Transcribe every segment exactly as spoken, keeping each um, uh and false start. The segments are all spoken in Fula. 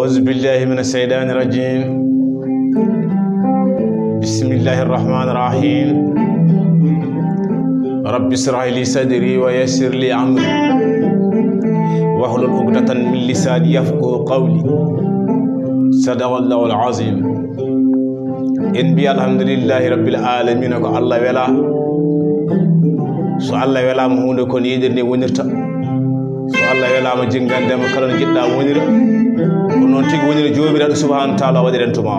أعوذ بالله من الشيطان الرجيم. بسم الله الرحمن الرحيم. رب اشرح لي صدري ويسر لي أمري واحلل عقدة من لساني يفقهوا قولي. صدق الله العظيم. En mbi alhamdulillahi rabbil alamina, ko Allah wela. So Allah welama hunde, ko ni yiɗirde wonirta. So Allah welama jingandema, kala no jiɗɗa wonira, ko noon tigi wonira. Jomiraɗo subhanahu wa taala waɗiren tuma.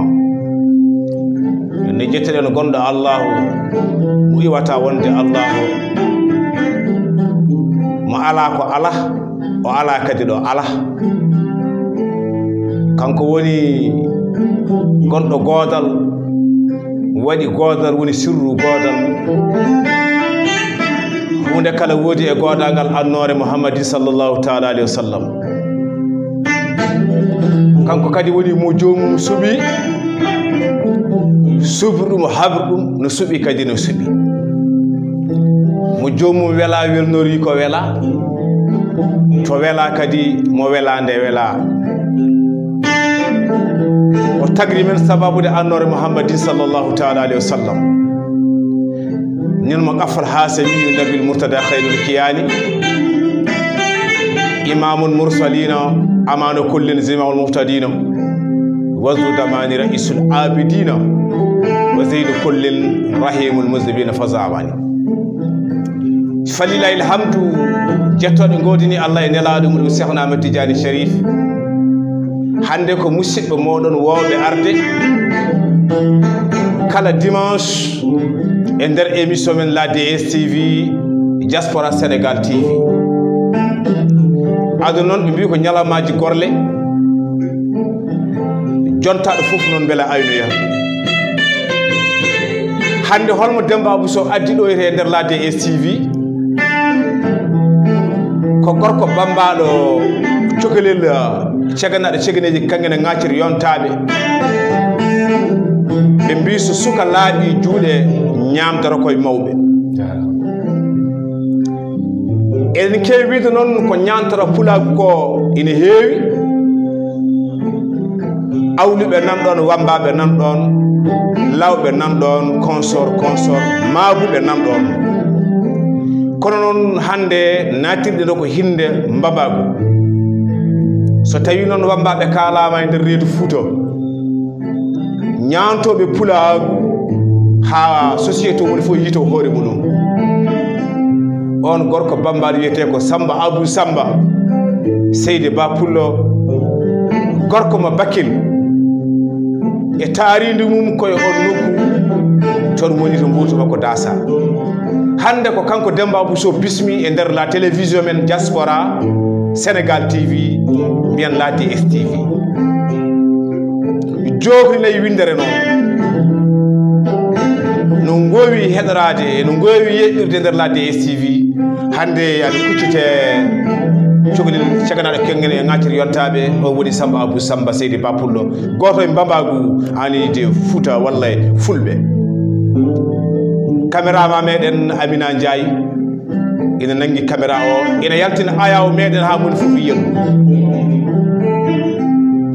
Ne jetteɗen gonɗo Allahu, mo iwata wonde Allahu, mo ala ko ala, o ala kadi ɗo ala. Kanko woni gonɗo goodal, waɗi goodal, woni sirru goodal. Huunde kala woodi e goodaangal annoore Muhammadin sallallahu taala alayhi wa sallam. Kanko kadi woni mo joomum suɓi, suɓi ɗum, haɓri ɗum, no suɓi kadi no suɓi. Mo joomum wela, welnori ko wela, to wela kadi mo wela nde wela. O tagri men sababude annoore Muhammadin sallallahu taala alayhi wa sallam. Nin mo Afal Hasimiyu Nabil Murtada Khairul Kiyani, Imamul Mursalina, Amanu Kullin, Zimamul Muhtadina, Wazu Damani, Raisul Abidina, wa Zaidu Kullin, Rahimul Muzibina, Fazawani. Falillahi alhamdu, jettoɗe godini Allah e nelaɗo mum Cheikhna Ahmed Tidiane Sharif. Hande ko musidɓe moɗon wowɓe arde kala dimanche e nder émission men La D S T V, Diaspora Sénégal T V. Ado noon ɓe mbi ko ñalawmaji gorle, jontaɗo fof noon beele aynoya. Hande holmo Demba Abou Sow addi ɗo e nder La D S T V? Ko gorko bambaɗo cokalel, ceganaɗo ceganeji kangene ŋaccir yontaɓe. Ɓe mbi so suka laaɓi juuɗe ñamdoro koye mawɓe. Eɗen keewi wiide noon ko ñantata pulaagu ko ina heewi. Awluɓe nan ɗon, wambaɓe nan ɗon, lawɓe nan ɗon, consort, consort, maabuɓe nan ɗon. Kono noon hannde natirɗe ɗo ko hinde mbabagu. So tawi noon wambaɓe kaalama e nder reedu Fuuta, ñaantooɓe pulaagu haa société mum fof yito hoore muɗum. On gorko bambaɗo wiyetee ko Samba Abou Samba, Seydi Ba Pullo, gorko mo Bakel, e taariindi mum koye on nokku, toon woni to mbuutu makko daasa. Hannde ko kanko Demba Abou Sow bismi e nder la télévision men Diaspora Sénégal T V, mbiyen la D S T V. Jookri nayi winndere noon. No ngoowi heɗoraade, no ngoowi yeɗɗirde nder la D S T V. Hannde aɓe kuccite cukalel caganaɗo kenngel e ŋaccere yontaɓe, o woni Samba Abou Samba Seydi Ba Pullo, gooto e mbambagu ani de Fuuta walla e Fulɓe. Caméra ma meɗen Amina Ndiaye ina nangi caméra o, ina yaltina ayaw meɗen ha moni fof yiya ɗum.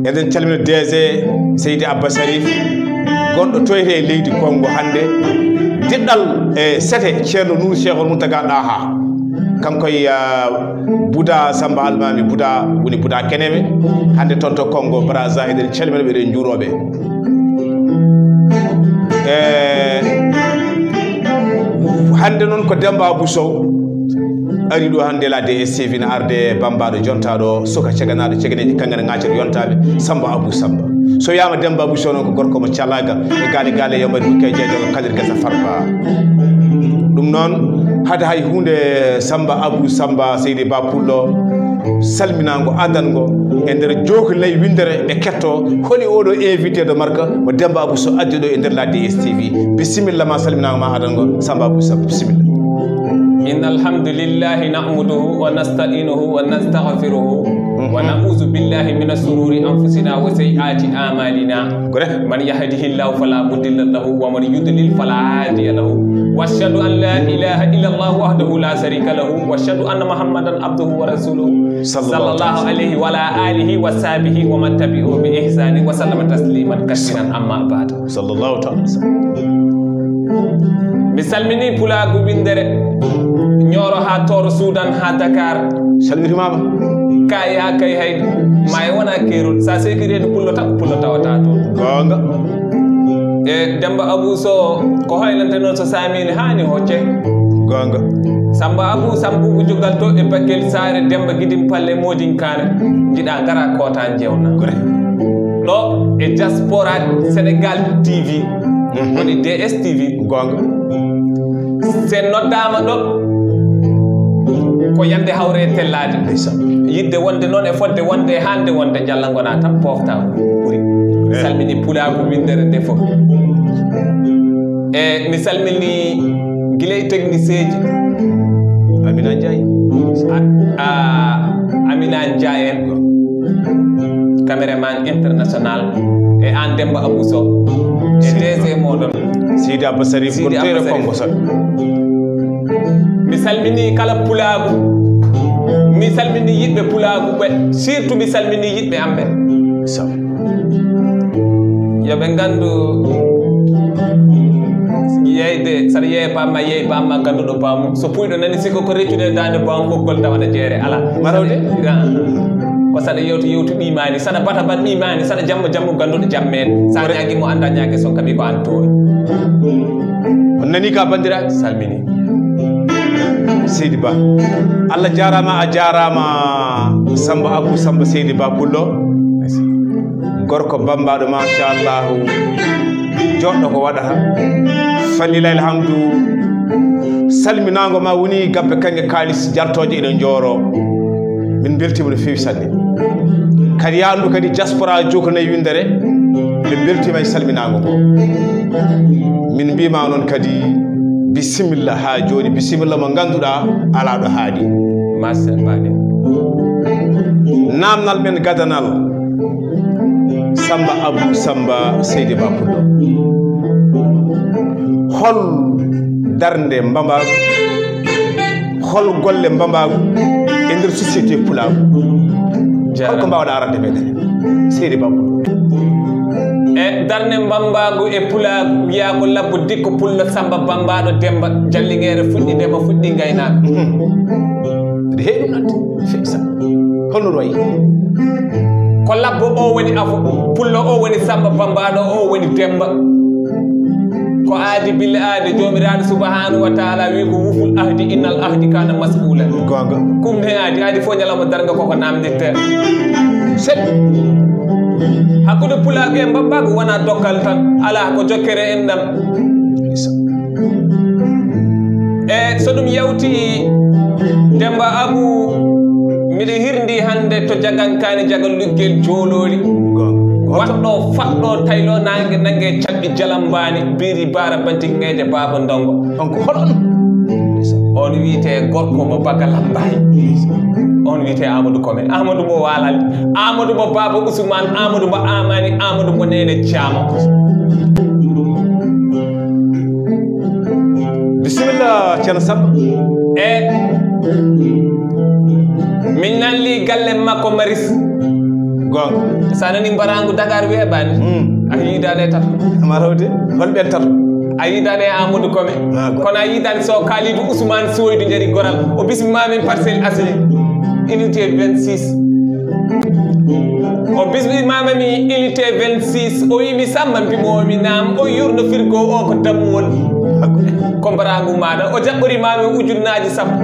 Eɗen calmina D G Seydi Abba Sharif, gonɗo toyte e leydi Congo hannde. Diɗɗal e sete Ceerno Nour Cheikhul Mountaga Daha. Kanko e, ah, Bouda Samba Almami Bouda, woni Bouda Keneme. Hannde toon to Congo Brazza, eɗen calmina ɓe, eɗen njuuroɓe. E hannde noon ko Demba Abou Sow ari ɗo hannde la D S T V na arde bambaɗo jontaɗo suka ceganaɗo ceganeji kangana ŋaccere yontaɓe Samba Abou Samba. So wiyama Demba Abou Sow noon ko gorko mo calaga e gaale gaale yamari bukke jeejo ko kalir gasa farba. Ɗum noon hade hay hunde Samba Abou Samba Seydi Ba Pullo salminango adango e nder jookli nayi winndere ɓe ketto holi oɗo invité de marque mo Demba Abou Sow addi ɗo e nder la D S T V. Bisimilla ma salminango ma adango Samba Abou Sow, bisimilla. إن الحمد لله نحمده ونستعينه ونستغفره ونعوذ بالله من شرور أنفسنا وسيئات أعمالنا. Ko rek. من يهده الله فلا مضل له ومن يضلل فلا هادي له. وأشهد أن لا إله إلا الله وحده لا شريك له، وأشهد أن محمدا عبده ورسوله، صلى الله عليه وعلى آله وصحبه ومن تبعه بإحسان وسلم تسليما كثيرا. أما بعد. Sallallahu ta'ala wa sallam. Mi salmini pulaagu winndere Ñooro haa Tooro Suudan haa Dakar. Salmitimaama. Kaya kay hay maayo wona keerol. Sa seeki reedu pullo tan, pullo tawata toon. Goonga. E Demba Abou Sow, ko hoylante noon so saamiini haani hocce. Goonga. Samba Abou, Sambugu Joggal to e Bakel Saare, Demba Gidim Palle, Modin Kaane. Njiɗa ngara koota njewna. Kore. Ɗo e Diaspora Sénégal T V. Mhm. Woni D S T V. Goonga. Se noddaama ɗo, ko yande hawre e tellaade. Ndeysaan. Yidde wonde noon e fodde wonde e hande wonde jalla ngona tan pofta ɓuri. Eh. Salmini pulaagu winndere nde fof. E mi salmini gila e technicien ji. Amina Ndiaye. A, a, Amina Ndiaye en. Caméraman international. E aan Demba Abou Sow. E D G moɗon. Sidi Abba Sarif, Sidi Abba Sarif. Kongo Sal. Mi salmini kala pulaagu. Mi salmini yiɗɓe pulaagu ɓe. Surtout mi salmini yiɗɓe am ɓe. Sa. Yo ɓe nganndu, yeyde, saɗa yeeya bamma, yeey bamma, ngannduɗo bamum. So puyɗo nani sikko ko reccude daande bamum, ɓoggol tawana jeere. Alaa. Marawde? Ah. Ko saɗa yewta, yewtu ɓiy maani, saɗa bata, bat ɓiy maani, saɗa jamma, jamma, ngannduɗo jammeen. Sa ñaagi mo, annda ñaage son, kabi ko an tooñi. On nani ka, banndiraaɓe? Salmini. Seydi Ba. Allah jaaraama, a jaaraama, Samba Abou, Samba Seydi Ba Pullo. Gorko bambaɗo, machallahu. Joɗɗo ko waɗata. Fallilahi alhamdu. Salminaango ma woni gabbe kaŋŋe kaalis jartooje ina njooro. Min mbeltiima no feewi sanne. Kadi yaandu kadi diaspora Jokalante winndere. Min mbeltiima e salminaango ngo. Min mbiima noon kadi bisimilla haa jooni. Bisimilla mo ngannduɗaa alaa ɗo haaɗi. Ma sel mbaɗe. Naamnal men gadanal. Samba Abou Samba Seydi Ba Pullo. Hol darnde mbambaagu, hol golle mbambaagu e nder société pulaagu? Hol ko mbaawɗa arande meɗen? Seydi Ba Pullo. E darnde mbambaagu e pulaagu wiyaa ko labbo dikko pullo Samba bambaaɗo Demba jallingeere fuɗɗi ndema fuɗɗi ngaynaaka. Mhm. Mbiɗa heewi ɗum nande. Fesa. Holno ɗum wayi? Ko labbo o woni afo, pullo o woni Samba bambaaɗo o woni Demba. Ko aadi bille aadi Joomiraaɗo subhanahu wa taala wi ko wuful ahdi innal ahdi kana mas'ula. Goonga. Kum he aadi, aadi fof ñalawma darnga koko namditte. Sel. Hakkunde pulaagu e mbabbagu wona dokkal tan. Alaa ko jokkere en ɗam. E so ɗum yawti Demba Abu, miɗo hirndi hannde to Jagankani Jaga Luggel Joolooli. Waɗɗo faɗɗo taylo naange nange caɓɓi jalambaani biri baara banti ŋeeje baaba ndongo. On ko hoɗon? On wiyete gorko mo Baga Lambaay. On wiyete Amadou Kome. Amadou mo Waalal. Amadou mo Baaba Ousmane. Amadou mo Amani. Amadou mo Neene Caamo. Bisimilla, Ceerno Samba. E min nanli galle makko Maris. Goonga. Sa nani mbarangu Dakar weeɓani. Hmm. A yiidani e tato. Marode, hol ɓen tato? A yiidani e Amadou Kome. Ah, goonga. Kono a yiidani so Kalidou Ousmane Soydu jari goral. O bismima min Parcelles Assainies. Unité vingt-six. O bismima min unité vingt-six. O wi mi Samba mbimomi nam. O yurno firgo o ko dammuwol. Ko mbarangu maɗa. O jaɓɓori mami ujunnaaji sappo.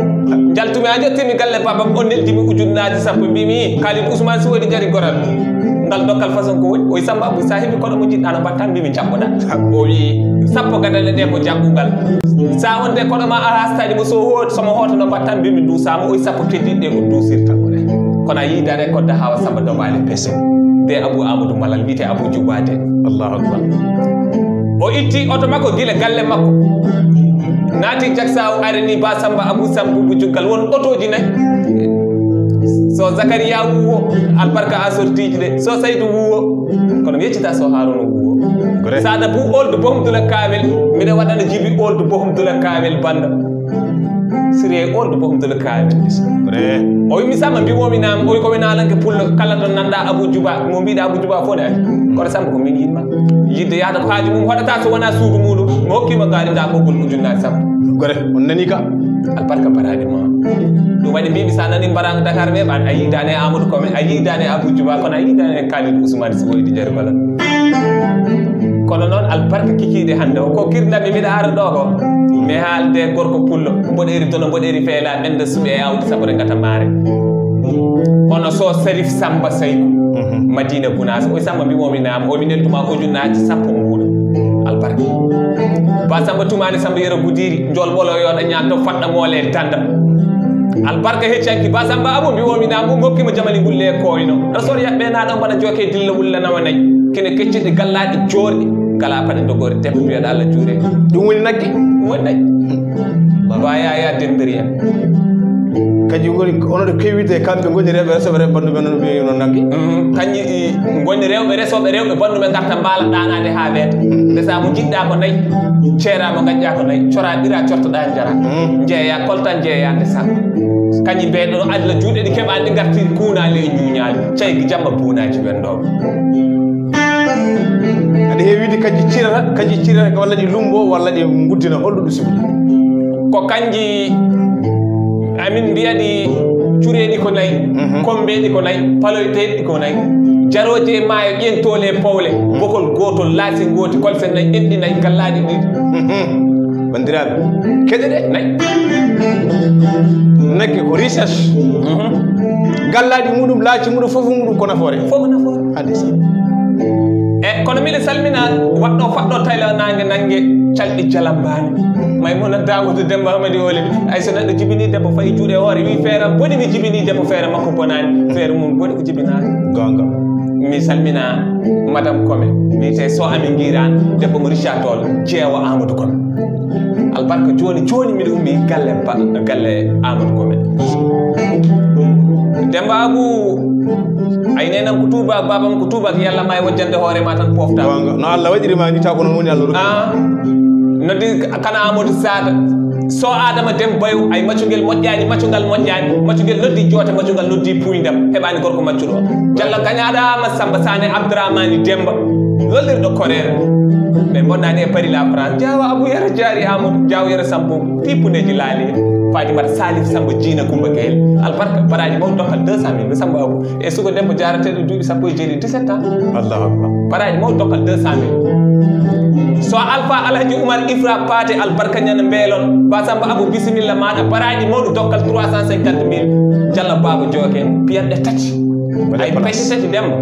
Jaltumi ha jottimi galle babam, o neldimi ujunnaaji sappo. Mbimi Kalidou Ousmane Soydu jari goral. Ngal dokkal façon ko woni? O wi Samba Abou, sa heɓi koɗo mo jiɗɗa no mbatta? Mbimi jaɓɓoɗa. O wi sappo gadale ɗe ko jaggugal. Sa wonde koɗo ma a hastani mo so hoot, somo hoota no mbatta? Mbimi dusama. O wi sappo keddiɗe ɗe ko dusirta. Kono a yiidani ko dahawa Samba Dobaali pese. Nde Abou Amadou Malal wiyete Abou Djoubate. Allahu Akbar. O itti oto makko gila galle makko. Naati jaksa o arini ba Samba Abou Sambu bu juggal won otoji nayi. So Zakaria wuwo, albarka a sortiji de. So Saydu wuwo, kono mi yeccita so Haruna wuwo. Kore. Sada bu old bohum dula kawel. Mine wadana jibi old bohum dula kawel banda. Sire old bohum dula kawel. Kore. O wi mi sama mbi momi nam o wi ko wena lanke pullo kala don nanda Abu Juba mo mbiɗa Abu Juba fo ne. Kore samba ko min yimma. Yidde yahata ko haaju mum hoɗata so wona suudu muɗum mo hokkima ngaari nda ɓoggol ujunnaji sappo. Gore on nani ka. Albarka baraji ma. Ɗum waɗi mbimi sa nani mbaranga Dakar ɓe ɓan a yidani e Amadou Kome a yidani e Abou Djouba kono a yidani e Kalidou Ousmane si woydi jari bala. Kono noon albarka kikiɗe hannde o ko kirnaɓe mbiɗa ara ɗo ko mi haalde gorko pullo mboɗeeri dono mboɗeeri feela ɓenda suɓe e awdi sabu rengata maare. Hono so Sarif Samba Sayku Madina Gunaas o Samba mbimomi naam o mi neltuma ujunnaaji sappo mbuuɗo. Albarka. Ba Samba tumani Samba yero gudiri njol ɓolo yoɗa ñaam to faɗɗa moole danda. Albarka heccanki ba Samba abo mbiwomi naam o gokkima jamali gulle koyno rasor yaɓɓe naɗo mbaɗa joke dilla wulla nawa nayi kene kecciɗe gallaɗe jorɗi ngala paɗe dogore debbo mbiyaɗa Allah juure. Ɗum woni nagge. Ɗum woni nagge. Ba yaya dembiriya. Kañum ngoni onoɗo kewide kamɓe ngoni rewɓe resoɓe rewɓe banduɓe noon ɓe no nagge. Kañi ngoni rewɓe resoɓe rewɓe banduɓe garta mbaala ɗanade ha weeta ndesa mo jiɗɗa ko nayi ceera mo gaƴƴa ko nayi cora ɓira cortoɗa jara jeeya kolta jeeya ndesa. Kañi ɓeɗo adla juuɗe ɗi keɓani ɗi gartiri kunali e ñuñali caygi jamma bunaji wendoɓe. Aɗa heewidi kañƴi cirata kañƴi cirata walla ɗi lumbo walla ɗi guddina holɗo ɗum sifori. Ko kañƴi amin mbiyaɗi cureeɗi ko nayi kombeeɗi ko nayi paloyteeɗi ko nayi jarooje e maayo ƴentole e powle bokol gootol laasi ngooti kolse nayi enɗi nayi gallaaɗi ɗiɗi. Bandiraɓe keɗe ɗe nayi nagge ko richesse. Gallaaɗi muɗum laaci muɗum fof muɗum ko nafoore fof ko nafoore. Hade sa e kono miɗo salmina waɗɗo faɗɗo tayla nangue nangue calɗi jalambani. Maymuna dawudu demba hamadi oli ay so neɗɗo jibini debbo fayi juuɗe hoore wi feere am boni mi jibini debbo feere makko bonani feere mum boni ko jibinani. Gonga. Mi salmina madame kome wiyete so amin giran debbo mo richard tol jeewa amadou kome. Albarka joni joni miɗo ummi galle ba galle amadou kome. Demba abu ay nenam ko tuba babam ko tuba ko yalla ma e wojjande hoore ma tan pofta. No allah waɗiri ma ni taw ko non woni allah rokki. Ah, noddi kana amadou sada so adama dem bayo ay macugel moƴƴani macugal moƴƴani macugel noddi jota macugal noddi puydam heɓani gorko maccuɗo jalla gañaɗama samba sane abdourahmani demba lollirɗo korere. Ɓe bonnani e paris la france jawa abou yero jaari amadou jaw yero sambo tippuneji laali fatimata salif sambo jiina kumba gayel albarka baraji mawɗo dokkal deux cent mille ɓe sambo abou e sugo debbo jarateɗo duuɓi sappo e jeeɗi dix-sept ans. Allahu akbar. Baraji mawɗo dokkal deux cent mille so alpha alhaji oumar ifra pate albarka ñana mbeelon ba samba abou bisimilla maɗa baraji mawɗo dokkal trois cent cinquante mille jalla baba joke piyanɗe tati ay payse tati demba.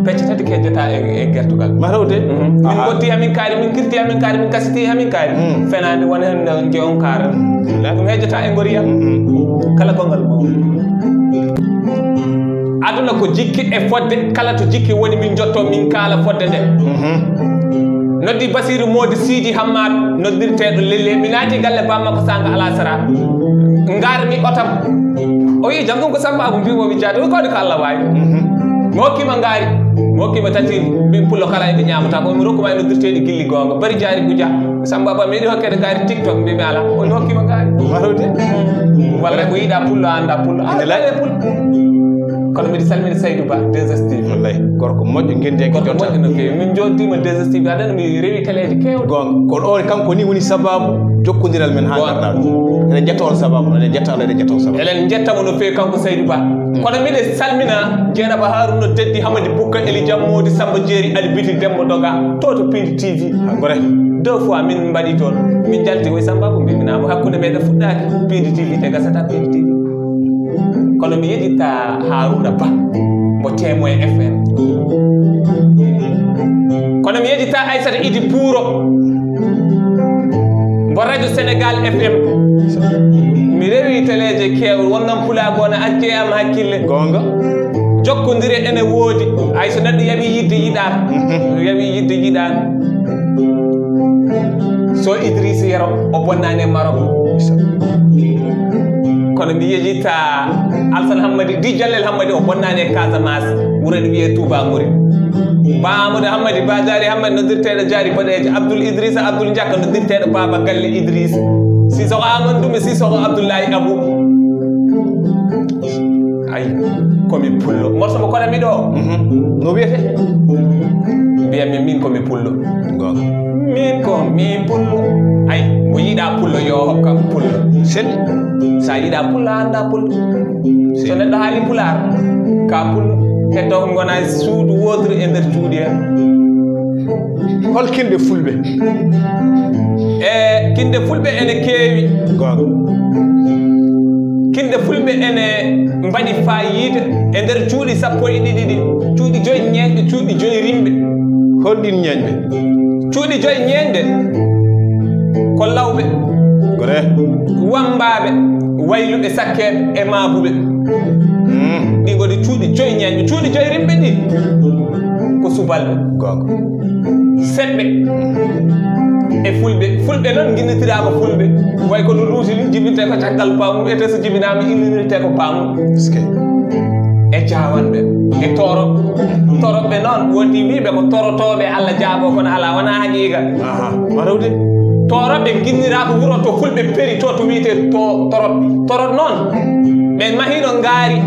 Pecce tati kejjata e e gertugal ma rewde. Min gotti hamin kaari min kirti hamin kaari min kasiti hamin kaari fenade wona hen nde on kaara ɗum hejjata e ngoriya kala gongal mawɗo. Aduna ko jikki e fodde kala to jikki woni min jotto min kaala fodde nde. Noddi basiru modi sidi hammad noddirteɗo lelle mi naati galle bammakko sanga ala sara ngarmi otam. O wi jam ɗum ko samba abu mbimomi jaade o kawde ko allah wawi. Mi hokkima ngaari mi hokkima tatiri mbin pullo kala eɓe ñamata ko mi rokkuma e noddirteɗi gilli gonga bari jaari guja. Samba ba meɗi hokkede ngaari tiktok mbimi ala o mi hokkima ngaari. Warode. Walla ko yiɗa pullo anda pullo a lale pullo. Kono miɗo salmini saydou ba deux stv wallay gorko moƴƴo gendi gorko moƴƴo no fewi min jodtima deux stv aɗana mi rewi teleji kewɗe gonga kono o kanko ni woni sababu jokkondiral men ha garɗa ɗo eɗen jetta on sababu eɗen jetta allah eɗen jetta on sababu eɗen jettamo no fewi kanko saydou ba. Kono miɗen salmina jeeɗaɓa haruna deddi hamadi bukka eli jammodi samba jeeri ali biti dembo doga to to pindi tv. Gore. Deux fois min mbaɗi toon min jalti woy samba ko mbimminama hakkude meɗen fuɗɗaki pindi tv te gasata pindi tv. Kono mi yeɗitta haruna ba mo témoin fm. Kono mi yeɗitta aissata idi puuro mbo radio sénégal fm. Mi rewi teleje kewɗe wonnan pulago ne acce am hakkille gonga. Jokkodire ene woodi hay so neɗɗo yawi yidde yiɗaaka yawi yidde yiɗaaka. So idrisse yero o bonnani e marok. Kono mi yejitta alsan hammadi di jallel hammadi o bonnani e casamance wuro ne wiye touba mori. Ba Amadou Hammadi, Ba Jaari Hammadi, noddirteeɗo Jaari Boɗeejo, Abdoul Idrissa, Abdoul Ndiaka, noddirteeɗo Baaba Galle Idriss, Sisoko Amadou Dumbe, Sisoko Abdoulaye Abou. Ay, komi pullo. Morso mo koɗa miɗo. Mhm. No wiyete? Mbiyami min komi pullo. Goonga. Min ko mi pullo. Ay, mo yiɗa pullo, yo hokkam pullo. Selli. Sa yiɗa pullo, a annda pullo. So neɗɗo haali pulaar, ka pullo. Heddo ko ngona suudu wootere e nder cuuɗi he. Hol kinɗe fulɓe? E kinɗe fulɓe ene keewi. Goonga. Kinɗe fulɓe ene mbaɗi faayiida e nder cuuɗi sappo e ɗiɗi ɗi, cuuɗi joyi ñeeñɗe, cuuɗi joyi rimɓe. Honɗin ñeeñɓe? Cuuɗi joyi ñeeñɗe ko lawɓe, Gore. Wammbaaɓe, wayluɓe, sakkeeɓe e maabuɓe. Mm. Ɗi ngoni cuuɗi joyi ñeeñɓe. Cuuɗi joyi rimɓe ɗi ko subalɓe. Goonga. Seɓɓe e fulɓe. Fulɓe noon nginnitiraama fulɓe. Way ko no luuti ni, jibinte ko caggal paamum, ete so jibinaama, innirte ko paamum. Est-ce que? E jaawanɓe, e toro-, toroɓɓe noon, wondi wiiɓe ko torotooɓe Allah jaabo, kono alaa, wonaa haqiiqa. Aha, ma rewde. Toroɓɓe nginniraaka wuro to fulɓe peri to, to wiyetee to, torot. Torot noon, ɓe mahiino ngaari,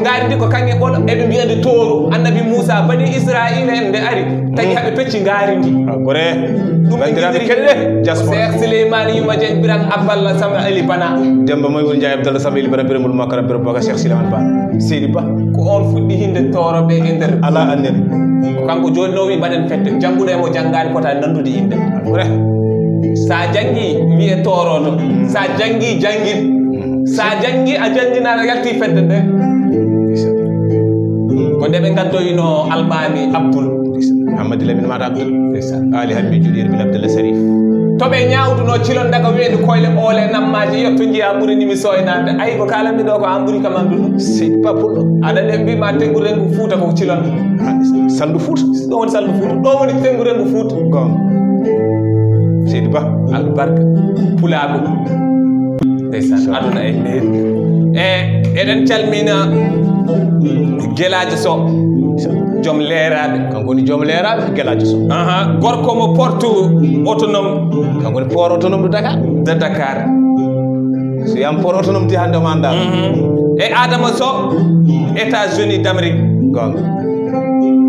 ngaari ndi ko kaŋŋe ɓolo, eɓe mbiya ndi tooru. Annabi Muusa, Bani Israa'iila en nde ari, tagi Mm. haɓe pecci ngaari ndi. Ah, gore. Ɗum ɓe Banndiraaɓe nginniri keɗɗe, diaspora. Cheikh Souleymane Yuma Dieng, Biran Abdallah Samba Ali Bana. Demba Maimouna Ndiaye, Abdallah Samba Ali Bana, Biran Mul Makara, Biran Baka, Cheikh Souleymane Ba, Seydi Ba. Ko on fuɗɗi hinde tooroɓe e nder. Alaa annene. Ko kanko jooni no wi mbaɗen fedde. Jannguɗo e mo janngaani fota nanndude innde. Vrai. Sa janngi, wiye tooroto. Sa janngi, janngin. Sa janngi, a jannginaano, a yalti fedde nde. Ko nde ɓe ngaddoyno Almaami Abdul. Hamadi Lamin Mata Abdul. Ndeysaan. Ali Hammi Juɗir bin Abdullah Sarif. To ɓe ñaawduno cilon daga weedu koyle ɓoole nammaaji, yetto njiya ɓuri nimi soynaade. Ay, ko kaalanmi ɗo ko an ɓuri kam anndude. Seydi Ba Pullo. Aɗa nde mbi ma tenngu renngu Fuuta ko cilon. Salndu Fuuta. Ɗo woni salndu Fuuta. Ɗo woni tenngu renngu Fuuta. Goonga. Seydi Ba. Albarka. Pulaagu. Ndeysaan, aduna e neeɗi. E, eɗen calmina Gelaajo Sow, joom leeraaɓe. Kanko woni joom leeraaɓe, Gelaajo Sow. Aha, gorko mo Porto Autonome. Kanko woni Port Autonome de Dakar. De Dakar. So yam Port Autonome di hannde o annda. Mhm. E Adama Sow, États-Unis d'Amérique. Goonga.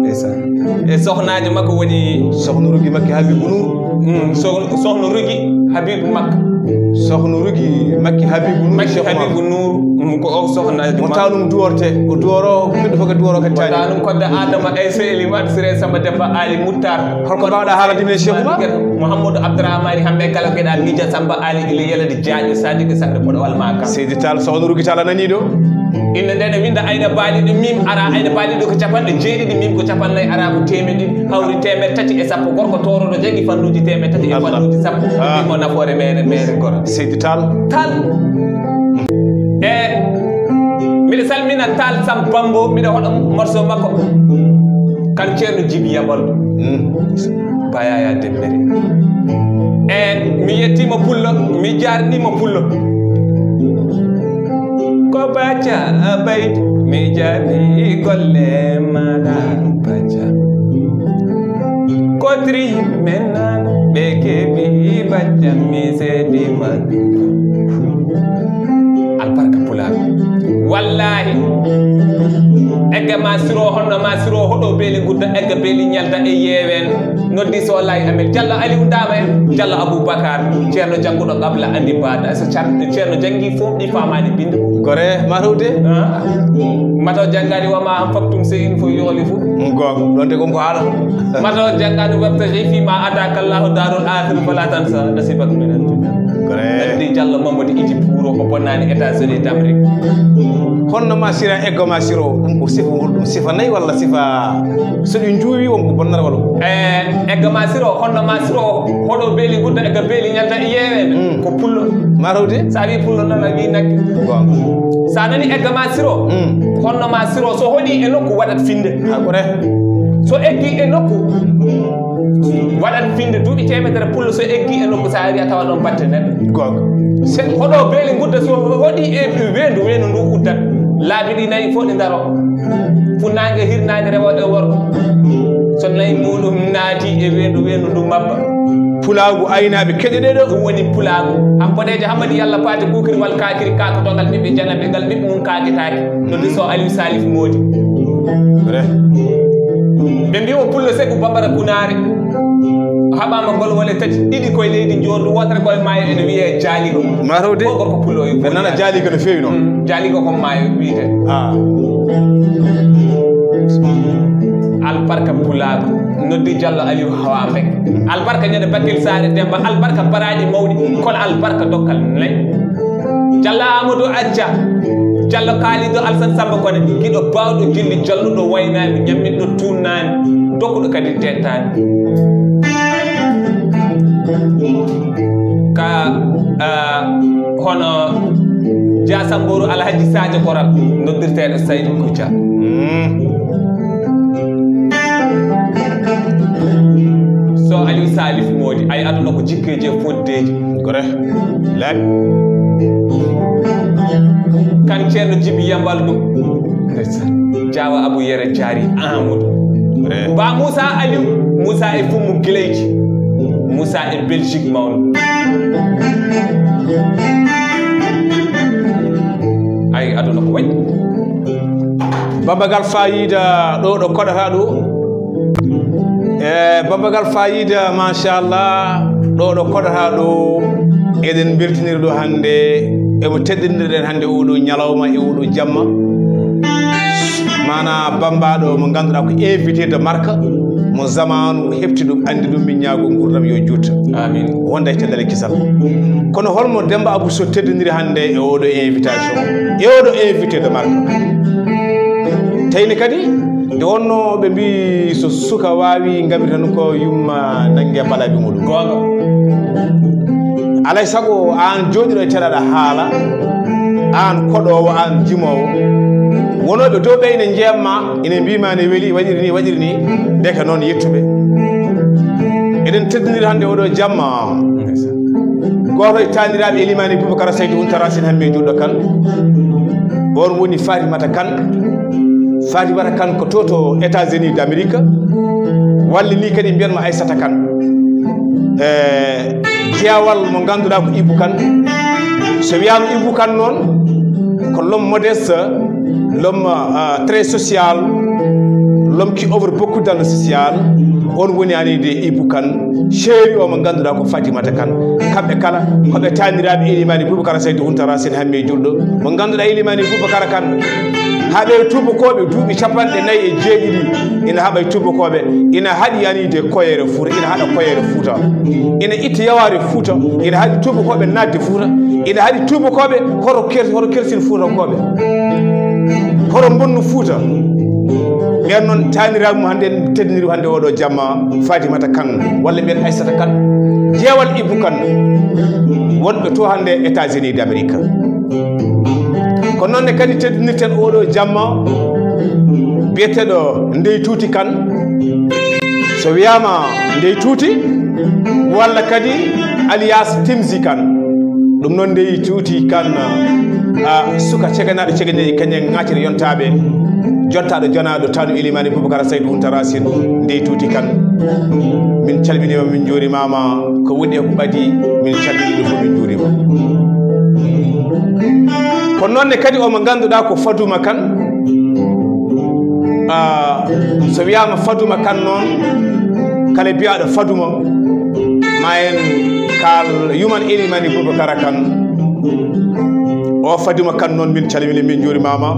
Ndeysaan. E sohnaajo makko woni Sohna Rugi Makki Habibu Nuuru. Mm, so-, Sohna Rugi Habibu Makka. Sohna Rugi Makki Habibu Nuuru, Makki Cheikh Oumar. Habibu Nuuru, mm, ko o sohna mo Makka. Tanum duworte, o duworo, ko ɓiɗɗo fof ko duworo kadi. Mo tanum kodde Adama, Aïssa, Elimane, Siré, Samba, Demba, Ali, Moutar. Holko mbawɗa haalande min, Cheikh Oumar? Mouhamadou Abdourahmane, Hambe, Kala, Geɗa, Mija, Samba, Ali, Ile, Yelade, Diagne, Sadick, Sakre, Koɗo, Walma, Kam. Seydi Tall, Sohna Rugi Tall a nani ɗo? Innde nde ne winnda ayna baaliiɗo, miim ara ayna baaliiɗo ko capanɗe jeeɗiɗi, miim ko capanɗe nayi, ara ko teemedde ɗiɗi, hawri teemedde tati e sappo. Gorko tooroɗo jaggi fannuuji teemedde tati e Allah. Fannuuji sappo. Ah. Wiimo nafoore meere, meere gora. Seydi Tall. Tall. E miɗo salmina Tall Sam Bambo, miɗo hoɗa morceau makko. Kan Ceerno Jibi Yamol. Mm. Bayaya Dembere. E mi yettiima Pullo, mi jaarniima Pullo. Ko Baca Abayd, mi jaarni golle maɗa Baca. Ko tri men nan ɓe keɓi Baca, mi seedi ma. Albarka Pulaar. Wallahi. Egga ma siro, honno ma siro, hoɗo beeli gudda, egga beeli ñalda e yeewen. Noddi so lay Amel Diallo, Aliou Ndama en, Diallo Aboubacar, Ceerno jannguɗo qabla andi baada. So car-, Ceerno janngi fof ɗi faamaani binde. Gore ma rewde. Ah. Mato janngaani wa ma anfaqtum shay'in fa yukhlifu. Goonga, ɗon de ko ko haala. Mato janngaani wabtaghi fi ma ataka Allahu darul akhirah fala tansa nasibaka min ad-dunya. Gore. Noddi Diallo Mamadou Iti Puro ko bonnaani États-Unis d'Amérique. Honno ma sira, eggo ma siro, ɗum ko sifa, ɗum sifa nayi walla sifa, so ɗi njuuwi wonko bonnata walla ko? E, egga ma siro, honno ma siro, hoɗo beeli gudda, egga beeli ñalda e yeeweende, mm, ko pullo. Ma rewde? Sa wi pullo noon, a wi nagge. Goonga. Sa nani egga ma siro, mm, honno ma siro, so hoɗi e nokku waɗat finde. Ha, ko re. So eggi e nokku, waɗat finde duuɓi teemedere pullo, so eggi e nokku, sa ari a tawa ɗon batte neɗɗo. Goonga. Se hoɗo beeli gudda, so hoɗi e weendu, weendu ndu uddat. Laabi ɗi nayi fof ɗi ndaro. Funnaange, hirnaange, rewo e worgo. So nayi muuɗum naati e weendu, weendu ndu mabba. Pulaagu aynaaɓe keɗe ɗe ɗo. Ɗum woni pulaagu. An boɗeejo Hammadi Yalla Paate Kuukiri wal kaakiri kaako dogal ɓiɓɓe janaɓe ngal ɓiɓɓe mum kaaketaake. No diso Aliou Salif Moodi. Vrai. Ɓe mbiyi o pullo segu babara kunaare. O haɓaama ngol wole tati, ɗiɗi koye leydi njoondu, wootere koye maayo ene wiyee jaaligo. Mataw de. Ko gorko pullo o ɓe nana jaaligo no feewi noon. Mm, jaaligo ko maayo wiyetee. Ah. Albarka pulaagu. Noddi Jallo Aliou Hawa Mbek. Albarka ñande Bakkil Saare Demba. Albarka baraaji mawɗi. Kono albarka dokkal ley. Jallo Amadou Acca. Jallo Kaalido Alsan Samba Kone. Giɗo baawɗo jilli, jalluɗo waynaani, ñamminɗo tuunnaani, dokuɗo kadi tettaani. Ka, ah, hono Dia Sambooru Alhaji Sadio Koral, noddirteeɗo Saydu Kucca. Mm. So Aliou Salif Moodi, ay aduna ko jikkeeji e foddeeji. Kore. Laaɓi. Kan Ceerno Jibi Yambal ɗum. Ndeysaan. Jaawa Abu Yere Jaari Amadou. Kore. Ba Moussa Aliou, Moussa e Fummu Gileeji. Moussa e Belgique mawɗo. Ay, aduna ko waɗi. Babagal Fayida ɗo, ɗo koɗata ɗo. E Babagal Fayida, machallah, ɗo, ɗo koɗata ɗo. Eɗen mbeltiniri ɗo hannde, emo teddindirɗen hannde oɗo ñalawma e oɗo jamma. Mana bambaɗo mo ngannduɗaa ko invité de marque, mo zamanu heɓti ɗum, anndi ɗum, min ñaago nguurndam yo juut. Amin. Wonda e cellal e kisal. Kono holmo Demba Abou Sow teddiniri hannde e oɗo invitation, e oɗo invité de marque? Tawni kadi, nde wonno ɓe mbi so suka waawi ngabri tan ko yumma nannge balaɓe muɗum. Goonga. Alay sago aan jooɗiɗo e ceraɗa haala, aan koɗoowo, aan jimoowo. Wonooɓe dow ɓe ina njeemma, ina mbiima ne weli, waɗiri ni, waɗiri ni, ndeke noon yettuɓe. Eɗen teddiniri hannde oɗo jamma. Gooto e taaniraaɓe Elimani Boubacar Saydou Huntara Sine Hammi Juulɗo Kan. On woni Fatimata Kan. Fatimata Kan ko to, to États-Unis d'Amérique. Walla ni kadi mbiyanmo Aissata Kan. E jeewal mo ngannduɗaa ko Ibou Kan. So wiyaama Ibou Kan noon, ko l'homme modeste, l'homme, euh, très social, l'homme qui œuvre beaucoup dans le social. On woni ani de Ibou Kan, chéri o mo ngannduɗaa ko Fatimata Kan. Kamɓe kala ko ɓe taaniraaɓe Elimani Boubacar Saydou Huntara Sine Hammi Juulɗo. Mo ngannduɗaa Elimani Boubacar Kan, haa ɓe tuubakooɓe duuɓi capanɗe nayi e jeeɗiɗi, ina haɓa e tuubakooɓe, ina haɗi ani de koyeere Fuuta, ina haɗa koyeere Fuuta, ina itta yawaare Fuuta, ina haɗi tuubakooɓe naatde Fuuta, ina haɗi tuubakooɓe hoto ker-, hoto kersin Fuutankooɓe, hoto mbonnu Fuuta. Ɓeen noon taaniraaɓe mum hannde en teddiniri hannde oɗo jamma, Fatimata Kan, walla mbiyen Aissata Kan, jeewal Ibou Kan, wonɓe to hannde États-Unis d'Amérique. Ko noon ne kadi teddinirten oɗo jamma biyeteeɗo Ndey Tuuti Kan. So wiyaama Ndey Tuuti, walla kadi alias Timzi Kan. Ɗum noon Ndey Tuuti Kan, a, suka ceganaaɗo ceganeeji kañen ŋaaciri yontaaɓe, jontaaɗo jonaaɗo taanu Elimani Boubacar Saydou Huntara Sine, Ndey Tuuti Kan. Min calminiima, min njuurimaama. Ko woni e ko ɓadii, min calminii ɗum fof, min njuuriima. Ko noon ne kadi omo ngannduɗaa ko Faduma Kan. Ah, so wiyaama Faduma Kan noon, kala biyaaɗo Faduma, ma en kaal yuman Elimani Boubacar Kan. O Faduma Kan noon, min calmini, min njuurimaama.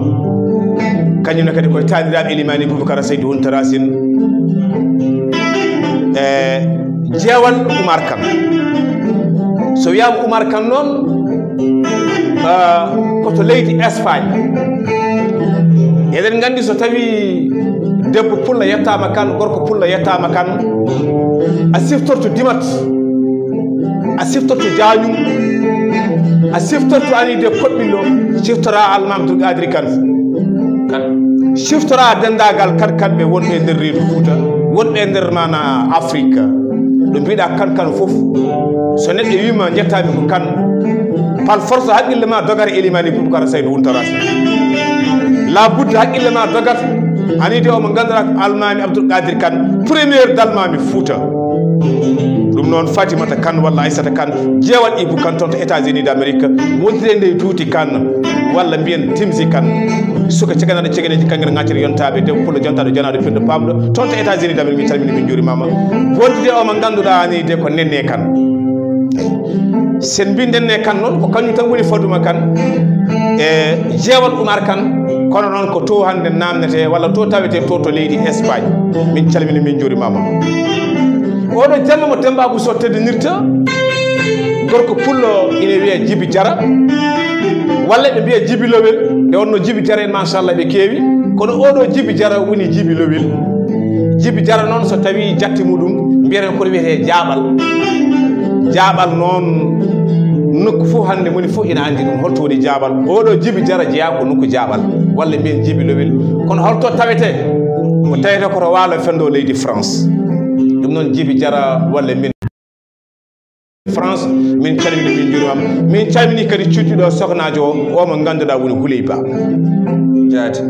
Kañum ne kadi koye taaniraaɓe Elimani Boubacar Saydou Huntara Sine. E jeewal Umar Kan. So wiyaama Umar Kan noon, ah, ko to leydi Espagne. Eɗen nganndi so tawi debbo pullo yettaama Kan, gorko pullo yettaama Kan, a siftorto Dimat, a siftorto Jaañum, a siftorto ani de Koɓɓillo, siftora Almaami Abdul Qadiri Kan. Kan. Siftora denndaagal Kan, Kanɓe wonɓe e nder reedu Fuuta, wonɓe e nder mana Afrique. Ɗo mbiɗa Kan Kan fof, so neɗɗo wiima njettaami ko Kan, par force haqqille ma dogare Elimani Boubacar Saydou Huntara Sine. Labudda haqqille ma dogat. Ani de omo ngannduɗaa ko Almaami Abdoul Kadir Kane, premier d'Almaami Fouta. Ɗum noon Fatimata Kane walla Aissata Kane, jeewal Ibou Kane toon to États-Unis d'Amérique, wontire nde Duuti Kane, walla mbiyen Timsi Kane. Suka ceganaɗo cegeneji kaŋŋe no ŋaccere yontaɓe, debbo pullo jontaɗo janaɗo pendo pamɗo, toon to États-Unis d'Amérique, min calmini, min juurimama. Wondude o mo ngannduɗaa ni de ko Nenne Kane. Sen mbi Nenne Kane noon, ko kañum tan woni Faduma Kane e jeewal Umar Kane, kono noon ko to hannde namnete walla to tawete to, to leydi Espagne. Min calmini, min juurimama. Oɗo jamma mo Demba Abou Sow teddinirta, gorko pullo ina wiya Jibi Jara, walla ɓe mbiya Jibi Lowel, nde wonno Jibi Jara en machallah ɓe keewi, kono oɗo Jibi Jara woni Jibi Lowel. Jibi Jara noon so tawi jatti muɗum mbiyeten kono wiyete Jaaɓal. Jaaɓal noon nokku fof hannde moni fof ina anndi ɗum, holto woni Jaaɓal. Oɗo Jibi Jara jeyaa ko nokku Jaaɓal, walla mbiyen Jibi Lowel. Kono holto tawete? Ko tawete ko to waalo fenndo leydi France. Ɗum noon Jibi Jara walla min France, min calmini, min juurimama. Min calmini kadi cuddiɗo soknaajo o, o mo ngannduɗaa woni Huley Ba. Jaati.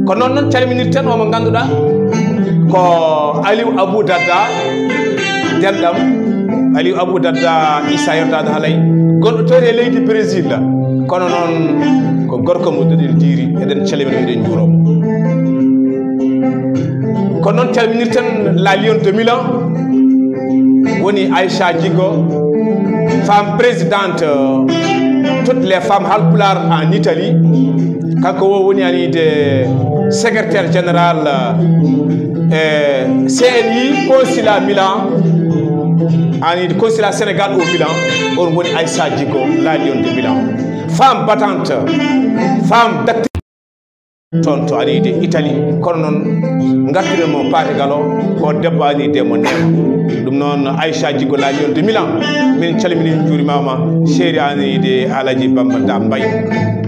Ko noon noon calminirten o mo ngannduɗaa ko Aliou Abou Dadda, denɗam. Aliou Abou Dadda, Issa Yordado Halay, gonɗo toon e leydi Brésil. Kono noon ko gorko mo duɗen diiri, eɗen calmina, eɗen njuuroo mo. Ko noon calminirten la Lion de Milan, woni Aïcha Djigo, femme présidente, euh, toutes les femmes Halpulaar en Italie. Kanko o woni ani de secrétaire général, euh, C N I, consulat Milan, ani de consulat Sénégal au Milan, on woni Aïcha Djigo, la Lion de Milan. Femme battante, femme d'activité. Toon to ari de Italie, kono noon ngartiren mo Paate Galo, ko debbo ani de mo neema. Ɗum noon Aïcha Djigo la Lion de Milan, min calmini, min njuurimama, chéri ani de Alaji Bamba Da Mbaye.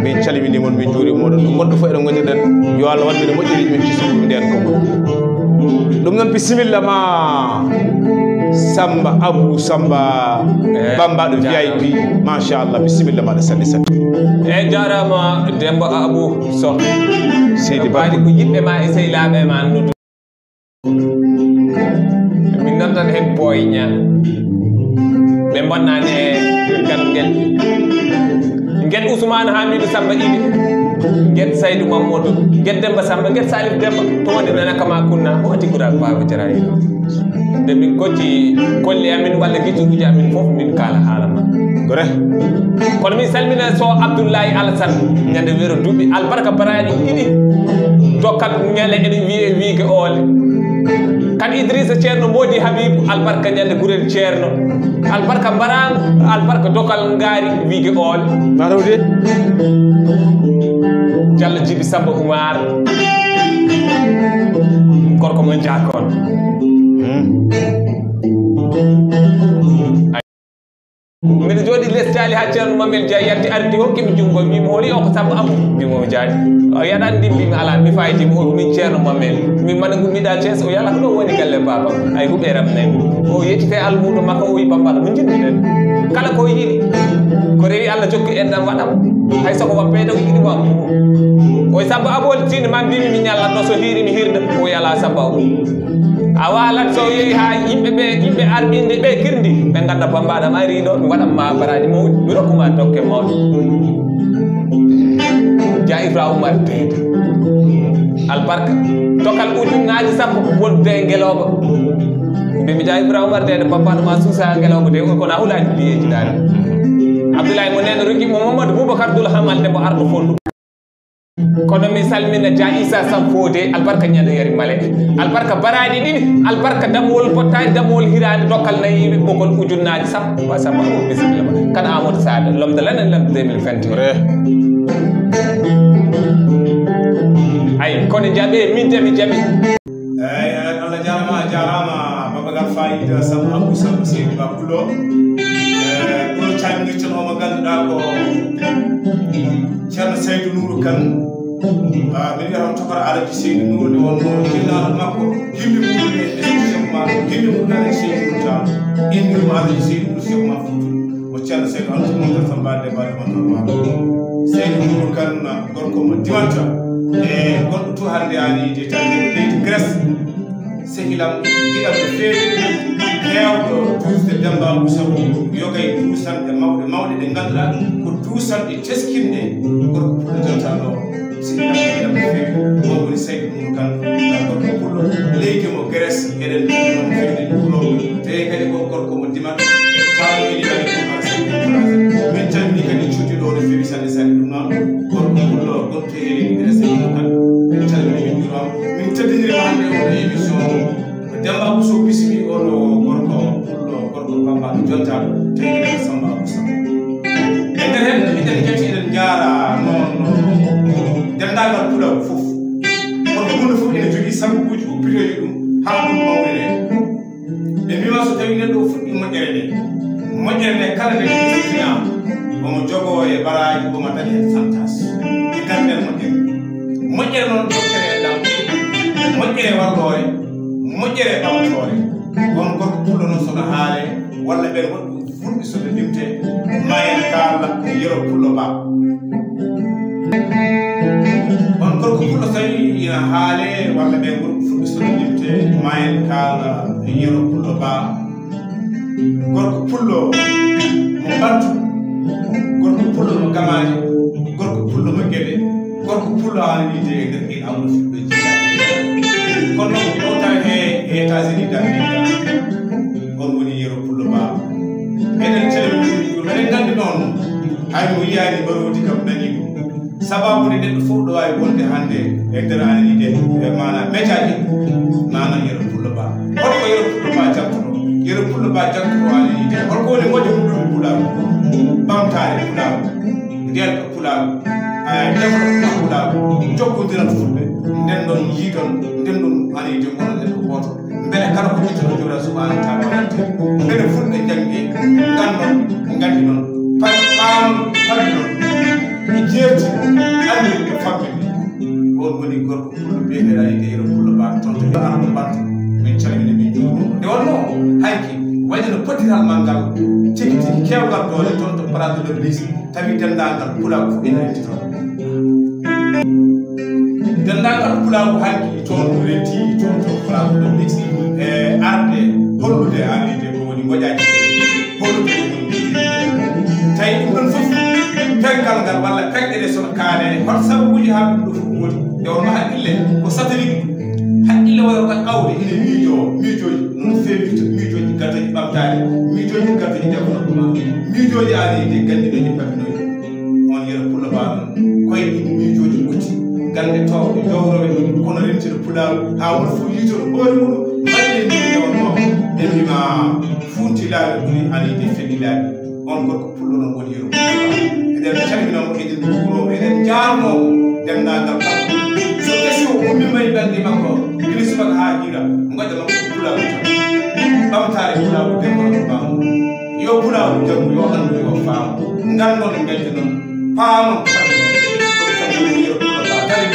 Min calmini mon, min njuuri moɗon. Ɗum wonɓe fof eɗen ngonirɗen, yo Allah waɗ men moƴƴereeji, min kisiri ɗum ndeen ko mon. Ɗum noon bisimilla ma Samba Abou Samba, eh, Bamba ɗo V I P. Machallah, bisimilla maɗa sanne sanne. Eyi, jaaraama Demba Abou Sow. Seydi Ba. Mbaadi ko yiɗɓe ma e sehlaaɓe ma noddu. Min noddat heen Boy Niang. Ɓe mbonnaani e ngal ngel. Nget Ousmane Hamidou Samba Idi. Nget Saydou Mamadou. Nget Demba Samba. Nget Salif Demba. To woni nana kama kunna. Ko wati kura Baba Jarayi. Nde min kocci kolle amin walla giccuɗuji amin fof min kaala haala ma. Kore. Kono min salmina so Abdoulaye Alassane. Ñande wero duuɓi albarka baraji ɗiɗi. Dokkal ñande ene wiye wiige oole. Kan Idrissa Ceerno Moodi Habibu albarka ñande gurel Ceerno. Albarka mbaraango, albarka dokal ngaari wiige oole. Mbaɗa o de. Jalla Jibi Samba Umar. Gorko mon Jakon. Hmm. Mbiɗo jooɗi les jaali haa Ceerno Mamel Dia yalti ardi hokkimi junngo, mbimi holi o ko Samba Abou, mbimo mi jaali. O yaɗa anndi, mbimi alaa, mi fayitima, o ko min Ceerno Mamel. Min mana ngummiɗa Thiès, o yala ko ɗo woni galle baaba. Ay huɓe ramnani. O yettite almuudo makko, o wi Bambara, mo njiɗmi ɗen. Kala ko yiɗi. Ko rewi Allah jokki en ɗan waɗa. Hay soko wa peedo yiɗi wa. O Samba Abou tini ma mbimi mi ñalla ɗo so hiiri mi hirde. O yala Samba Abou. A waalat so yehi haa yimɓe ɓe, yimɓe arɓinde ɓe kirdi, ɓe ngannda Bambaɗo am ari ɗo, mi waɗan ma baraji mawɗi, mi rokku ma tokke mawɗe. Ja Ibra Umar Deyde. Albarka. Tokal ujunnaaji sappo wonde e ngelooba. Mbimi Ja Ibra Umar Deyde, Bambaɗo ma suusa ngelooba de, kono a hulaani biyeeji daani. Abdoulaye mo neno rokki mo Mamadou Boubacar Doul Hamal de mo arɗo fondu. Kono mi salmina Ja Issa Sam Fodé, albarka ñande yari male, albarka baraji ɗiɗi, albarka dammuwol bottari, dammuwol hirande, dokkal nayi, ɓoggol ujunnaaji sappo, wa sappo, o bisimilla ma. Kan Amadou Sall, l'homme de l'année, l'homme deux mille vingt et un. Vrai. Ay, kono jaɓe, min jaɓi, jaɓi. Eyi, Allah jarama, a jarama, Babagal Fayida, Samba Abou, Samba Seydi Ba Pulo. Eh, kono calminirten o mo ganduɗa ko Ceerno Saydou Nourou Kane. Ah, min wiyata on tokora Alaji Saydou Nourou, nde wonno jinnaɗo makko, gilli mum e Cheikh Oumar, gilli mum e Alaji Saydou Nourou Tall. Indi mo Alaji Saydou Nourou, Cheikh Oumar Fouti. Mo Ceerno Saydou Antou Moussa Samba Demba Demba Nourou Walo. Saydou Nourou Kane, gorko mo Diwanta. E gonɗo to hannde ani de tan leydi Grèce, sehilam giɗam no feewi, heewɗo duusde Demba Abou Sow, yoga e duusanɗe mawɗe mawɗe ɗe ngannduɗaa ko duusanɗe teskinɗe gorko pullo jontaɗo. Sehilam giɗam no feewi, on woni Saydu Nuuru Kan, gorko pullo leydi mo Grèce, eɗen calmina mo feewi, eɗen njuuroo mo. Tawi kadi ko gorko mo Dimat, tawi kadi ko Marseille, min calmini kadi cuuɗi ɗo no feewi sanne sanne. Ɗum noon, gorko pullo, gorko to heewi Idrissa Seck Kan, min calmini, min njuurima, min teddinirima hannde oɗo émission. Ko Demba Abou Sow bismi oɗo gorko pullo, gorko bambaɗo jontaɗo, tawi ko Samba Abou Sow. E nder hen, eɗen njetti, eɗen njaara noon, noon denndaangal pulaagu fof. Kono huunde fof ene jogii sababuuji uppitoyɗi ɗum haa ɗum mawniree. Ɓe mbiima so tawii neɗɗo o fuɗɗii moƴƴere nde, moƴƴere nde kala nde ɗum fuɗɗinaama, omo jogoo e baraaji, omo daña heen santaas. E nder nden moƴƴere, moƴƴere noon, moƴƴere e ɗam, moƴƴere e walloore, moƴƴere e ɓamtoore. On gorko pullo noon, so no haalee, walla ɓeen waɗi ko fulɓe so no limtee, ma en kaal Yero Pullo Ba. On gorko pullo so tawii ina haalee, walla ɓeen gorko fulɓe so no limtee, ma en kaal Yero Pullo Ba. Gorko pullo mo Bantu, gorko pullo mo Gamaaji, gorko pullo mo Gede, gorko pullo aani wiide e nder ɗiin awɗo fulɓe jeeya. Kono noon ko ɗo tawi he, he États-Unis d'Amérique, on woni Yero Pullo Ba. Eɗen calmini ɗum, eɗen nganndi noon, hay mo yiyaani mbaroodi kam nanii ɗum. Sababu nde neɗɗo fof ɗo waawi wonde hannde e nder aani de, e maana mejaaji, maana Yero Pullo Ba. Holko Yero Pullo Ba jagguno? Yero Pullo Ba jagguno aani de. Holko woni moƴƴo mum ɗum pulaagu? Ɓamtaare pulaagu. Ndiyam pulaagu, eh, defo pulaagu, jokkondiral fulɓe, nden ɗon yiidon, nden ɗon ani jonngono neɗɗo gooto. Mbele kala ko ƴettuɗo Joola subhaanahu wa taala waɗante. Mbele fulɓe njanngi, nganndon, nganndinon, pa-, paanon, pamminon, jeerti, anndi ko famminde. On woni gorko pullo biyeteeɗo Yero Pullo Ba, toon to Arɗo Bantu. Min calmini, min njuurima. Nde wonnoo, hanki, wayde no pottital manngal, tigi tigi keewgal doole toon to Place de l'Obélisque. Tawi denndaangal pulaagu fof ina renti toon. Denndaangal pulaagu hanki toon renti toon to pulaagu ɗo mixi e arde hollude, a wiide ko woni ngoƴaaji, hollude ko woni. Tawi ɗum ɗon fof, peŋgal ngal walla peŋɗe ɗe sono kaane, hol sababuuji haa ɗum ɗo fof woodi? Nde wonno haqqille ko satellite, haqqille waɗa ko awde ina miijoo, miijooji. No feewirta miijooji gadooji ɓamtaare, miijooji gadooji développement, miijooji aadi e ganndiɗooji paminooji. On Yero Pullo Ba noon, koye ɗiin miijooji ɓutti, gannde toowɗe, dowrowe, kono rentino pulaagu, haa won fof yiitoto hoore mum, mbaɗi e ndin nde wonnoo, ɓe mbiima fuunti laaɓi ɓuri aniide feɗi laaɓi. On gorko pullo noon woni Yero Pullo Ba. Eɗen calmina mo, eɗen njuuroo mo, eɗen njaarnoo mo, denndaangal kala. So ɓesii o ummiima e balɗe makko, gila subaka haa hiira, ngoƴa makko ko pulaagu tan. Ɓamtaare pulaagu, debbo no ko baamu. Yo pulaagu janngu, yo anndu, yo faamu. Nganndon, nganndinon, paamon, paamon. Ɗum tan woni Yero Pullo Ba. Dari,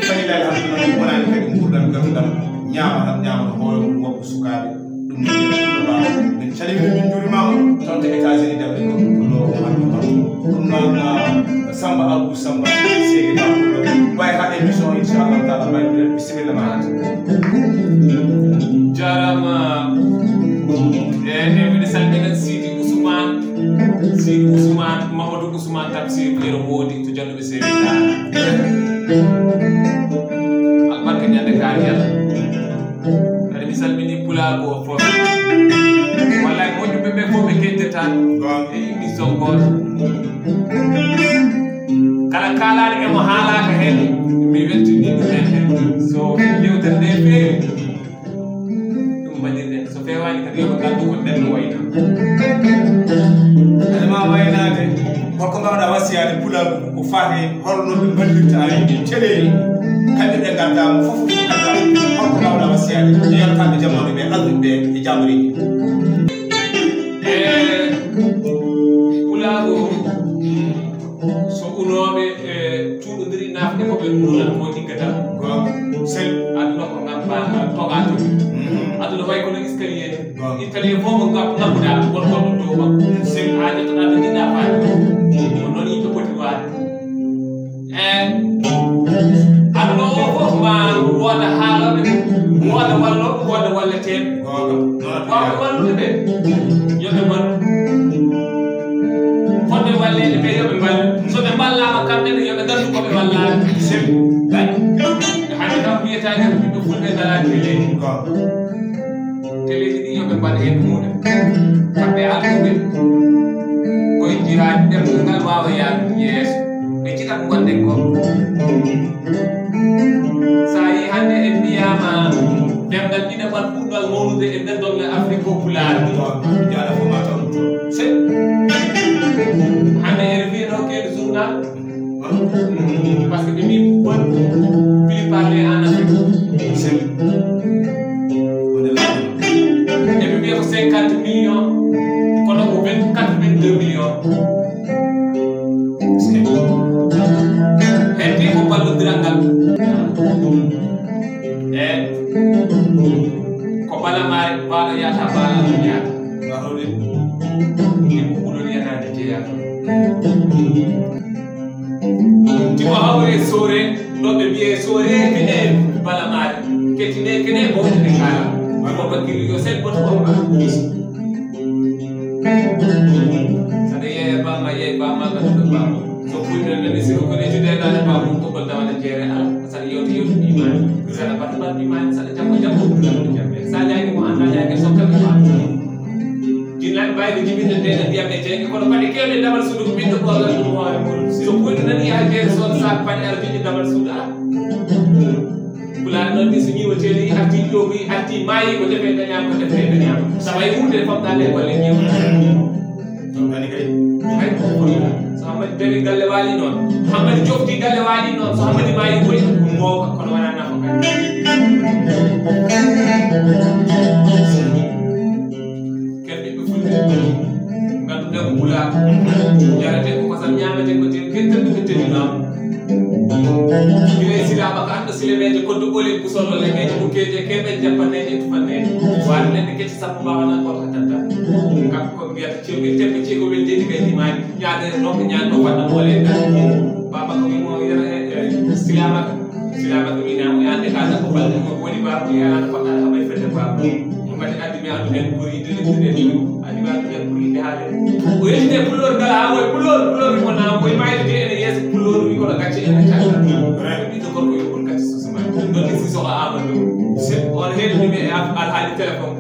falilahi alhamdu, noon wonaani kadi nguurndam, gatuɗam, ñaama tan, ñaama no hoore mum, woppa sukaaɓe. Ɗum noon, Yero Pullo Ba, min calmini, min njuurimaama toon to États-Unis, dande ko Pullo Ba. Ɗum noon, ah, Samba Abou Samba, Seydi Ba Pullo, way haa émission, inchallahu taala, mbaɗi bisimilla ma. Jaaraama. E, e, mbiɗa salmina Sidi Ousmane, Sidi Ousmane, Mamadou Ousmane Tafsir, Yero Moodi to Jalluɓe Seydi Tall. Albarka ñande kaari Yalla. Kadi mi salmini pulaagu o fof. Wallaay moƴƴuɓe ɓe fof ɓe keddata. Goonga. E émission gooto. Kala kaalaaɗo e mo haalaaka heen, mi weltini ɗum heen heen. So yewtere nde feewi, ɗum mbaɗirɗen. So feewaani kadi, yo ɓe nganndu ko nden no wayno. Ene ma waynaade, holko mbaawɗaa wasiyaade pulaagu ko faati e holno ɓe mballirta awiiɗe caɗeele, kaɓirɗe ngaddaa mo fof, fof ngaddaa mo. Holko mbaawɗaa wasiyaade e yaltaaɓe jamanu ɓe, alɗuɓe ɓe e jaamariiɓe? E pulaagu, so unooɓe, e, cuuɗondiri, naafde ko ɓe nulata ko tiggata. Goonga. Sel. Aduna ko ngam ba-, togato. Mhm. Aduna way kono escalier. Goonga. Escalier fof mo ngam ngabbuɗa, won goɗɗo dow makko. Sel. Haa jottoɗa to njiɗɗa faade. Ko noon yimɓe poti waade. E Walla haalooɓe ɓe, wooda wallooɓe, wooda walleteeɓe. Goonga. Noon waawɓe wallude ɓe, yo ɓe mballu. Fotɓe walleede ɓe, yo ɓe mballu. So ɓe mballaama kamɓe ne, yo ɓe nganndu ko ɓe wallaani. Sel. Hannde kam mbiyetaake ko ɓiɓɓe fulɓe ngalaa teleeji. Goonga. Teleeji ɗi yo ɓe mbaɗ heen huunde. Kamɓe alɗuɓe koye jihaaji ɗemngal ngal waawa yaadude yeeso. Ɓe ciɗat ngonɗen ko. So a yii hannde en mbiyaama ɗemngal ɗiɗaɓal ɓurngal mawnude e nder doŋle Afrik ko Pulaar. Jaada fof ma taw ɗum toon. Se. Hannde ene wiyetoo keeɗi journal. Parce que ɓe mbi bon plus parlé en Afrique. Eɓe mbiya ko cinquante millions, kono ko vingt quatre vingt deux millions. Heddi ko ballodiral ngal. E ko bala maare baaɗo yata bala ɗum yata. Ɗi ko ɓulol yanaade jeeyata. Timo hawre sore, ɗo ɓe mbiye sore kene bala maare. Ketine kene bowde ne kala. Wano bakiri yo sen boto ko ba. Sada yeye bama, yeye bama, ka tuɗo bama. So kuyɗo nani siro kone jude nane bama, ko bal dawana jere ala. Sada yewti yewti imani. Sada batu batu imani, sada jambo jambo, jambo jambo. Sa jani mo anda jani so kan ba. Jinnaɓe mbawi ko jibinde nde no ndiyam e jeyge, kono paɗe kewɗe damal suudu ko ɓiɗɗo ɓorgal ɗum hoore mum. So koyɗo nani yaha jeere sooda saak paɗe ara joƴƴi damal suudu ala. Pulaar noon ni so ñiiwateeɗo yi arti ƴoogoyi arti maayi ko defee dañaama ko defee dañaama. Sabu hay huunde fomɗaande e golle ñiiwa. Ɗum ɗani kay. Hay ko fomɗa. So Hammadi dari galle waali noon. Hammadi jofti galle waali noon. So Hammadi maayi koy ɗum mbooka kono wonaa nafa kay. Ken ɓiɓɓe fulɓe ngannduɗen ko pulaar. Jarate ko kosam ñaamete ko ten ken tan ɗum teddunaama. Gila e silaama ko anndo silemeeje koddu ɓole kusol lemeeje bukkeeje keɓe jappanneeje e tufanneeje. Waade neɗɗo kecce sappo mbaawa nan gooto hattanta. Kamɓe ko mbiyata ceeɓe tebbe ceego wel deedi kay ɗi maani. Ñaade rokko ñaade ɗo fadda ɓoole e ngal. Baaba ko wimo yara e silaama ka. Silaama ko wina mo yaande ka ko balde mo woni baaba ya ana ko dara may fete baaba. Mo mati addi mi andu en buri de de de. Addi mi andu en buri de haale. O yejde pulor kala ha woy pulor pulor mo na woy mayde de ene yeso pulor wi ko gacce en gacce. Ɓiɗɗo gorko yo on gacce so sama. Ɗon ni si so a amadu. Se on heedi mi e alhaali téléphone.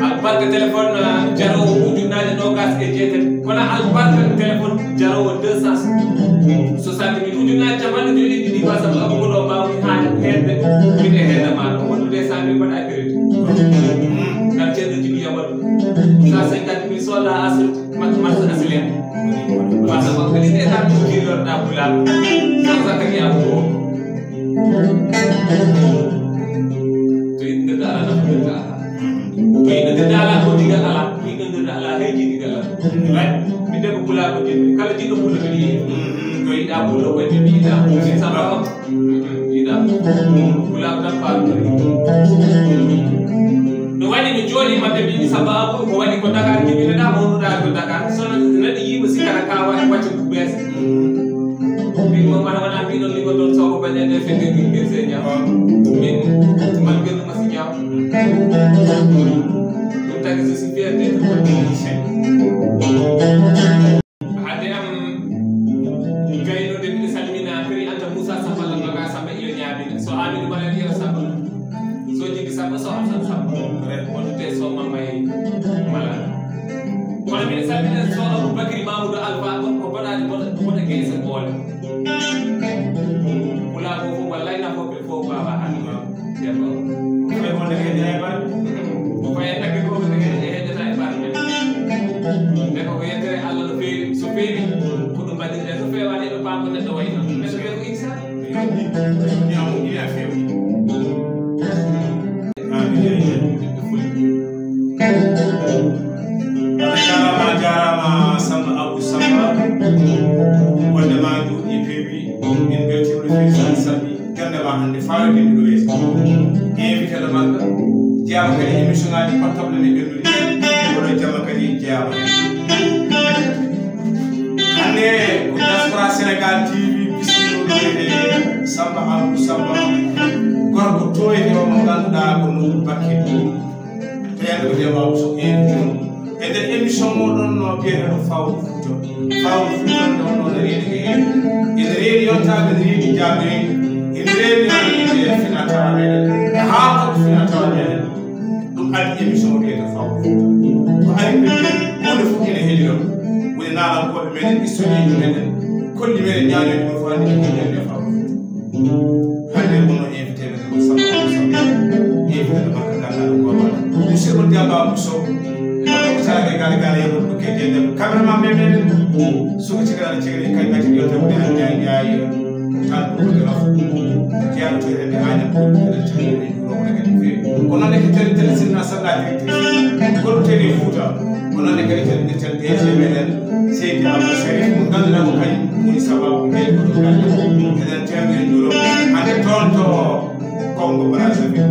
Albarka téléphone jaroowo ujunnaaje noogaas e jeetati. Kono albarka téléphone jaroowo deux cent soixante mille ujunnaaje capanɗe joyi e ɗiɗi wasam abu ko ɗo mbaawi haa hedde min e hedde ma ɗo wondude sa min mbaɗa crédit. Ngam ceerno jibi yamadu cent cinquante mille soda assuré. Mat mat asile. Wasa ko kadi de ta ko jiro da bula. Sa sa ka ya ko. To inde da ala na ko da. To inde da ala ko diga ala. To inde da ala hay diga ala. Right? Mi de ko bula ko de. Kala diga bula ko de. To ida bula ko de mi da. Sa ba. Yiɗa. Pulaar tan faami. No waɗi mi jooɗi maɓɓe mbiɗi sababu ko waɗi ko Dakar jibinɗa mawnuɗa ko Dakar. Sono neɗɗo yiima sikkata kawa e wacce ko bees. Min mo mana wana mbiɗon ligo ɗon soko bañande fedde ɗum birse ñaw. Min man gënu ma si ñaw. Ɗum tagi je suis fier d'être politicien. Hade am gaynude miɗo salmina Kari Anta Moussa Samballa Maga Samba ilo ñaamina so Amidou Malal Yero Samba so Jigi Samba so Alsan Samba wondude so Mamay Malal. Kono miɗo salmina so Aboubacry Mamoudou Alpha on ko boɗaade boɗa boɗa geysa boole. Pulaago fof wallay nafoɓe fof mbawa hannde. Debbo. Ko fayi wonde ko hedde hay bar. Ko fayi nagge ko wonde ko hedde heddata e bar men. Nde ko yettere Allah no feewi so feewi ko ɗum mbaɗirɗe so feewaani ɗo paam ko neɗɗo wayi noon. Neɗɗo wiya ko insa. Ñaamu ina feewi. Amin. Ɓiɓɓe fulɓe. Allah jaaraama, a jaaraama Samba Abou Samba. Golle ma njuuɗi peewi. Min mbeltiima no feewi so a sabi. Ganda ma hannde fawde ɗo yeeso. Invité le makka. Jeyaama kadi émission ngaji portable ne ɓennude. Oɗo jamma kadi jeyaama. Hannde ko Diaspora Sénégal T V bismiɗo ɗo e Samba Abdou Samba, gorko tooyni o mo ngannduɗaa ko Nour Bakke. To yande ko Demba Bousso invité mo. E nder émission mo ɗon no biyeteɗo Fawru Fouta. Fawru Fouta ɗon ɗon reedi ko heewi. Ene reedi yontaade, ene reedi jaabireede. Ene reedi on ene fina tawa meɗen. E haa ko fina tawa meɗen. Ɗum addi émission o wiyete Fawru Fouta. Ko ari ɓe mbiyen huunde fof ene heɗi ɗon. Woni naalankooɓe meɗen, historien meɗen. Kolli meɗen ñaanooji ɗum fof anndi ko ñande Fawru Fouta. Hannde wonno invité men ko Samba Bousso. Invité men ko Gannaaɗo Goobaɗo. Musidɗo Demba Bousso. Ko Saare Gale Gale yewtude ko Kedde Demba. Cameraman men men. Suka cigala cigala kañ ngati yewtere ko Njaay Njaay Njaay. Tan ko Jolof. Jeyaɗo to rewɓe Añam ko eɗen calmina, eɗen njuuroo mo kadi no feewi. Ko noon ne ko tele tele sinna salla directrice. Ko ɗum tele Fouta. Ko noon ne kadi calminirten D G meɗen Seydi Abdou Sharif mo ngannduɗaa ko kañum woni sababu nde ko ɗum galle. Eɗen calmina, en njuuroo mo. Hannde toon to Congo Brazzaville.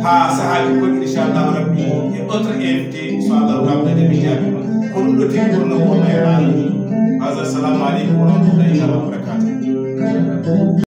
Haa sahaaji goɗɗi, inchallahu rabbi, e autre invité, so Allahu rabbi jaɓi, jaabiima. Ko ɗum ɗo tigi wonno ko mayraano. Hasa, assalamu aleykum wa rahmatullahi taala wa barakatuh.